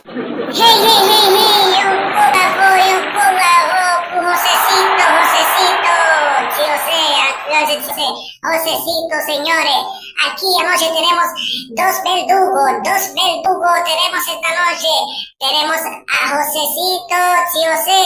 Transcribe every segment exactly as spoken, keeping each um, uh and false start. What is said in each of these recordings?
Hey, hey, hey, hey, un gwo bravo, un gwo bravo pou Josecito, Josecito, José, a kreyòl se José, Josecito, señores. Aquí anoche tenemos dos verdugos, dos verdugos tenemos esta noche. Tenemos a Josecito, José,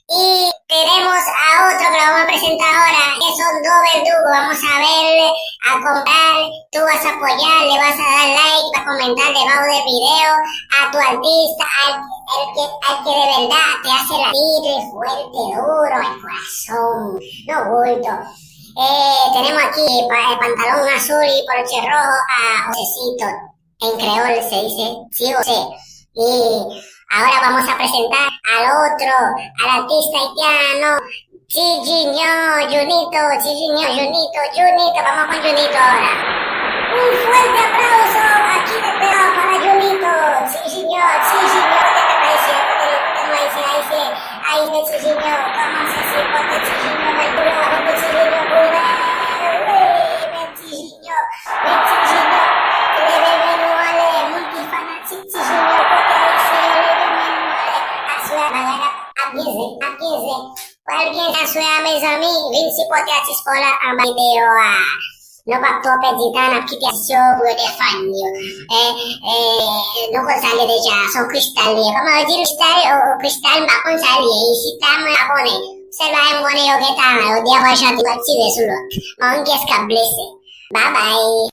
y tenemos a otro que lo vamos a presentar ahora, que son dos verdugos. Vamos a ver, a comprar, tú vas a apoyar, le vas a dar like, vas a comentar debajo del video a tu artista, al, el que, al que de verdad te hace latir fuerte, duro el corazón, no bulto. Eh, tenemos aquí pa- el pantalón azul y poloche rojo a Josecito. En creol se dice sí o sí. Y ahora vamos a presentar al otro, al artista haitiano, Chijiño, Junito, Chijiño, Junito, Junito, vamos con Junito ahora. Un fuerte aplauso aquí desde abajo para Junito, Chijiño, Chijiño, que te parece, que te parece, ahí sí, ahí sí, Chijiño, vamos a hacer fuerte Chijiño, me dura, vamos Chijiño, Chijiño, Chijiño, Chijiño, leve men nou anlè, moun ki fanatik Chijiño, kote ayisyen yo leve men nou anlè, aswè bagay la ap genze, ap genze, pral genze aswè a mezanmi, vin sipòte atis pa w la anba videyo a. Nou p ap twò pèdi tan, n ap kite atis yo pou yo defann yo. Eh, eh, nou konn sa l ye deja, se yon kristal li ye. Kòman yo di l, kristal, o, o, kristal, m pa konn sa l ye. Isit la, mwen pa konnen. Sèl bagay m konnen, yo gen talan, yo de fwa chante, yo tire sou lòt. Mwen menm kiyès k ap blese. Babay.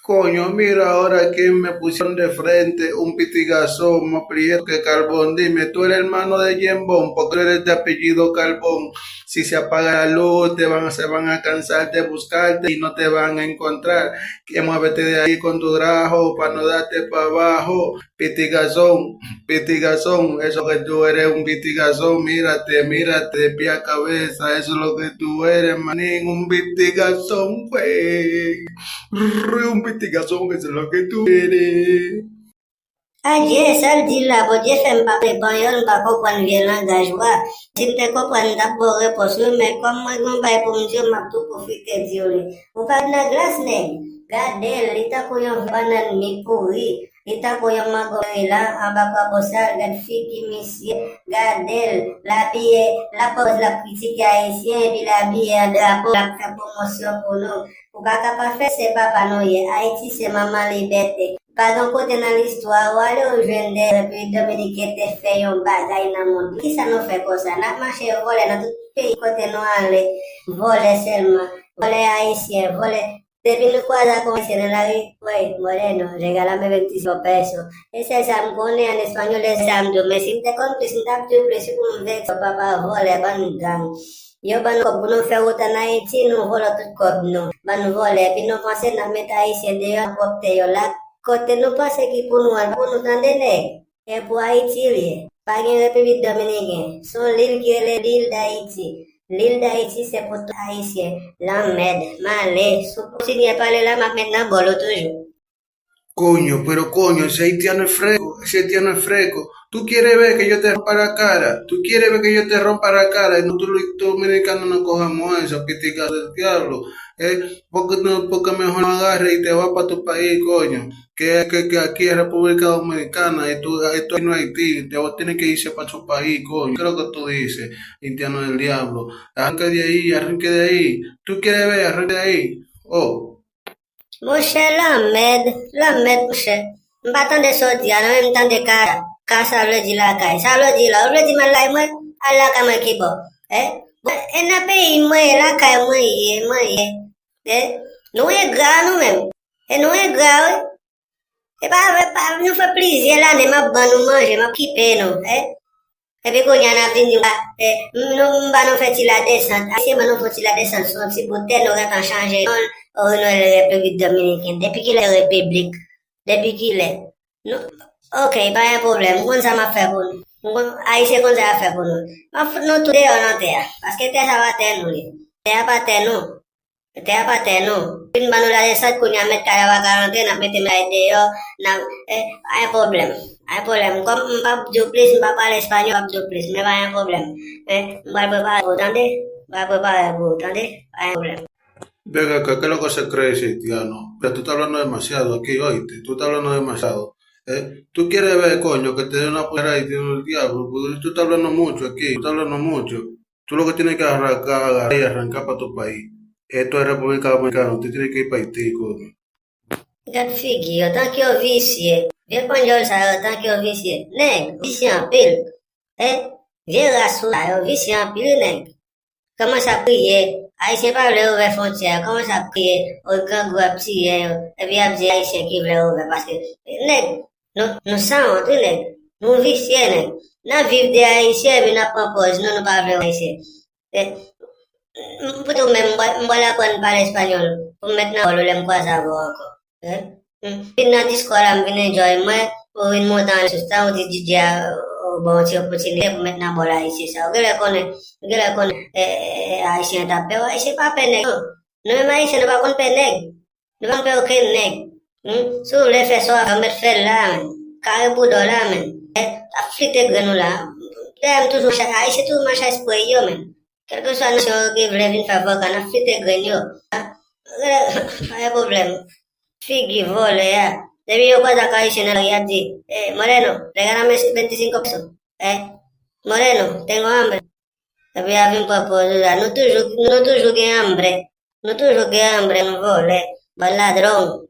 Coño, mira ahora quién me pusieron de frente, un pitigazo, me pidieron que Carbón, dime, tú eres hermano de Jembón, porque tú eres de apellido Carbón. Si se apaga la luz, te van, se van a cansar de buscarte y no te van a encontrar. Que muévete de ahí con tu trabajo para no darte para abajo. Pitigazón, pitigazón, eso que tú eres un pitigazón, mírate, mírate de pie a cabeza, eso es lo que tú eres, manín, un pitigazón, güey. Un pitigazón, eso es lo que tú eres. Adye, sa l di la, Bondye fè m pa pale panyòl, m pa konprann vye langaj ou a. Si m te konprann, m t ap ba w repons wi, men kòm mwen gen yon bagay pou m di w, m ap tou pwofite di w li. Ou pa nan glas nèg, gade l, li tankou yon bannann mi pouri. Li tankou yon mango Maryland anba kwa bosal, gad figi misye, gade l, l abiye, l ap pòz l ap kritike ayisyen epi l abiye an drapo, l ap fè pwomosyon pou nou. Ou pa ka pa fè se papa nou ye, Ayiti se manman libète. Pa gen kote nan listwa ou ale ou jwenn de Repiblik Dominiken te fè yon bagay nan mond. Kisa nou fè konsa? N ap mache vòlè nan tout peyi kote nou ale, vòlè sèlman, vòlè ayisyen, vòlè Depi nou kwaze ak yon ayisyen nan lari, woy, mòde nou, les gars la me ven ti sou pèso. E sèl sa m konnen an espanyòl, e sa m di w, men si m te konn plis, m t ap di w plis wi pou m vekse w, papa vòlè, bann gang. Yo ban nou kòb pou nou fè wout ann Ayiti, nou vòlò tout kòb nou, bann vòlè, epi nou panse n ap met ayisyen deyò nan pwòpte yo la, kote nou panse ki pou nou an, pou nou tande nèg. E pou Ayiti l ye. Pa gen Repiblik Dominiken. Se yon lil ki rele Lil Dayiti. Lil Dayiti se pou tout Ayisyen. Lanmèd, male, si w kontinye pale la, m ap met nan bòl ou toujou. Coño, pero coño, ese haitiano es fresco, ese haitiano es fresco. Tú quieres ver que yo te rompa la cara, tú quieres ver que yo te rompa la cara, y nosotros los dominicanos no cogemos eso, pitica del diablo, eh, porque no, porque mejor no agarre y te va para tu país, coño. Que, que, que aquí es República Dominicana, esto, esto no es Haití, te va, tiene que irse para su país, coño. ¿Qué es lo que tú dices, haitiano del diablo? Arranca de ahí, arranca de ahí. ¿Tú quieres ver? Arranca de ahí. Oh. Monchè, lanmèd, lanmèd, monchè. M pa tande sa w di a, non, men m tande kara. Kara, sa vle di lakay. Sa vle di la, ou vle di m al lakay mwen? Al lakay mwen ki bò? Eh? Bon, e nan peyi mwen ye, lakay mwen ye, mwen ye. Eh? Nou engra nou menm. E nou engra wi. E pa, e pa, nou fè plizyè lane m ap ban nou manje, m ap kipe nou, eh? Epi kounye a n ap vin di m pa, eh, m, nou, m ba nou fè ti ladesant. Ayisyen ban nou fè ti ladesant sou yon ti bout tè, nou gentan chanje non l, o, nou rele Repiblik Dominiken. Depi kilè repiblik? Depi kilè? Nou, oke, pa gen pwoblèm, m konn sa m ap fè pou nou. M konn, Ayisyen konn sa y ap fè pou nou. M ap fout nou tou deyò nan tè a, paske tè sa pa tè nou li. Tè a pa tè nou. Tè a pa tè nou. Fin ban nou ladesant, kounye a mèt kay la pa ka rantre, n ap mete medam deyò, n ap, eh, pa gen pwoblèm. Pa gen pwoblèm. Kòm m p ap di w plis, m pa pale espanyòl, m p ap di w plis, men pa gen pwoblèm. Eh, m pral prepare pou w, tande? M pral prepare pou w, tande? Pa gen pwoblèm. Ven acá, ¿qué es lo que se cree ese haitiano? Pero tú estás hablando demasiado aquí, oíste, tú estás hablando demasiado. Eh, tú quieres ver, coño, que te dé una puta y tiene el diablo, porque tú estás hablando mucho aquí, tú estás hablando mucho. Tú lo que tienes que arrancar, agarrar y arrancar para tu país. Esto es República Dominicana, usted tiene que ir para Haití, coño. Gad figi yo, tank yo visye. Vye panyòl sa yo, tank yo visye. Nèg, visye anpil. Eh, vye ras ou sa yo, visye anpil, nèg. Kòmanse ap kriye. Ayisyen pa vle ouvè fwontyè yo. Kòmanse ap kriye. O, grangou ap tiye yo. Epi y ap di Ayisyen ki vle ouvè. Paske, nèg, nou, nou sanwont, wi, nèg. Nou visye, nèg. N ap viv de Ayisyen, epi n ap pran pòz nou, nou pa vle wè Ayisyen. Eh, m, m, pou tou menm, m pral aprann pale espanyòl. Pou m mèt nan bòl ou lè m kwaze avè w ankò. Eh? M vin nan diskò la, m vin enjoy mwen, ou vin monte anlè sou stan, ou di DJ a, ou ba yon ti opòtinite pou mèt nan bòl ayisyen sa. Ou genlè konnen, ou genlè konnen, eh, eh, eh, ayisyen t ap pè w, ayisyen pa pè nèg, non. Nou menm ayisyen, nou pa konn pè nèg. Nou pa konn pè okenn nèg. Hmm? Si w vle fè sa w ap fè, ou mèt fè l la, menn. Kare bouda w la, menn. Eh, ap flite grenn ou la. Dayè, m toujou mache ak ayisyen, toujou mache ak espre yo, menn. Kèlkeswa nasyon yo ki vle vin fè vòkan, n ap fite grenn yo. Pa gen pwoblèm. Figi vòlè a. Depi yo kwaze ak ayisyen nan lari, y ap di, eh, Moreno, regálame veinticinco pesos. Eh, Moreno, tengo hambre. Epi y ap vin pran pòz yo la. Nou toujou, nou toujou gen hambre. Nou toujou gen hambre, nou vòlè. Bann ladwon.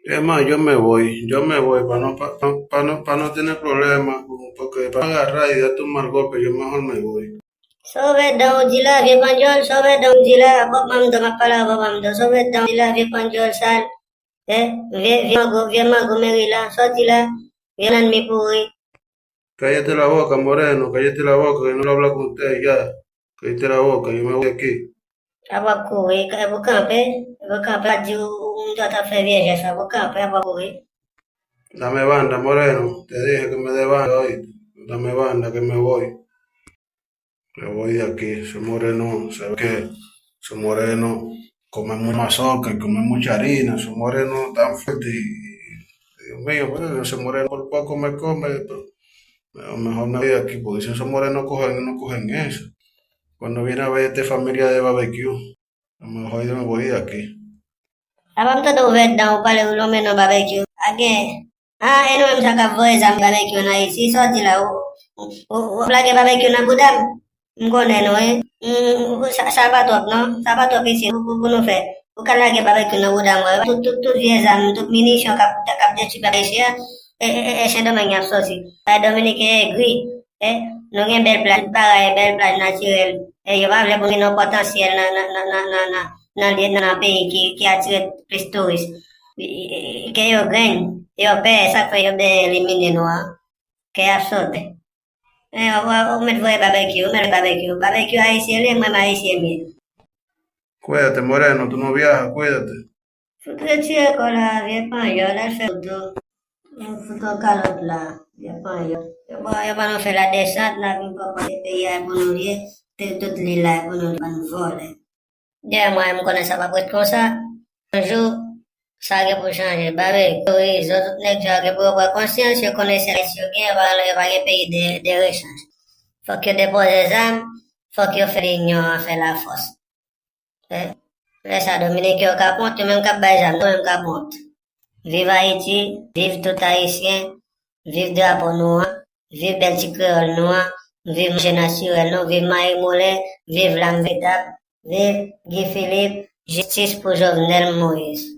Emma, yo me voy, yo me voy, para no, pa, pa, pa no, pa no tener problema, como porque para agarrar y darte un mal golpe, yo mejor me voy. Sove dan ou di la, vye panyòl, sove dan ou di la, Bob Mamdo, m ap pale a Bob Mamdo, sove dan ou di la, vye panyòl sal, eh, vye, vye mango, vye mango meri la, sòti la, vye nanmi pouri. Cállate la boca, Moreno, cállate la boca, que no hablo con usted ya. Cállate la boca, yo me voy aquí. Apa kouri, e pou kanpe, e pou kanpe, pa di ou, ou, ou, ou t ap fè vye jès la, pou kanpe, apa kouri. Dame banda, Moreno, te dije que me dé banda, oíste. Dame banda, que me voy. Me voy de aquí, soy moreno, sabes que soy moreno, come mucha mazorca, come mucha harina, soy moreno tan fuerte, y, Dios mío, pero ese moreno por poco me come, pero mejor me voy de aquí, porque si esos morenos cogen, no cogen eso. Cuando viene a ver esta familia de barbecue, a lo mejor yo me voy de aquí. Apa m tande w ouvè dan ou pale ou lonmen non Babekyou. A gen. Ah, e nou menm sa k ap voye zam Babekyou ann Ayiti. Sa w di la, ou, ou, ou, w ap lage Babekyou nan bouda m? M konnen nou, wi. M, sa, sa pa twòp non. Sa pa twòp isi pou, pou, pou nou fè. Ou ka lage Babekyou nan bouda m, wè. Tout, tout, tout vye zam, tout minisyon k ap, k ap detwi pèp ayisyen an, e, e, e, e Sendomeng y ap sòti. Bagay dominiken egri. E, nou gen bèl plaj, tout bagay, bèl plaj natirèl. E yo pa vle pou nou gen yon potansyèl nan, nan, nan, nan, nan, nan, nan, nan peyi ki, ki atire plis touris. E, e, e, ke yo grenn, yo pè, sa k fè yo byen elimine nou an. Ke y ap sote. E, ou, ou, ou mèt voye Babekyou, ou mèt voye Babekyou. Babekyou ayisyen li ye, mwen m ayisyen m ye. Cuídate, Moreno, tú no viajas, cuídate. Fout retire kò la, vye panyòl, al fè fouto. Fouto kalòt la, vye panyòl. Yo ba, yo ba nou fè ladesant, n a vin kòmanse peyi a e pou nou li ye, te tout li la e pou nou li, bann vòlè. Dèyè mwen, m konnen sa p ap ret konsa. Yon jou, sa gen pou chanje. Babekyou, Izo, tout nèg sa yo gen pou yo pran konsyans, yo konnen se Ayiti yo gen, yo pa, yo pa gen peyi de, de rechanj. Fòk yo depoze zam, fòk yo fè linyon an fè lafòs. Eh, lè sa, Dominiken yo k ap wont, yo menm k ap bay zam, nou menm k ap wont. Viv Ayiti, viv tout Ayisyen, viv drapo nou an, viv bèl ti kreyòl nou an, viv manje natirèl nou, viv mayi moulen, viv lam veritab, viv Guy Philippe, jistis pou Jovenel Moïse.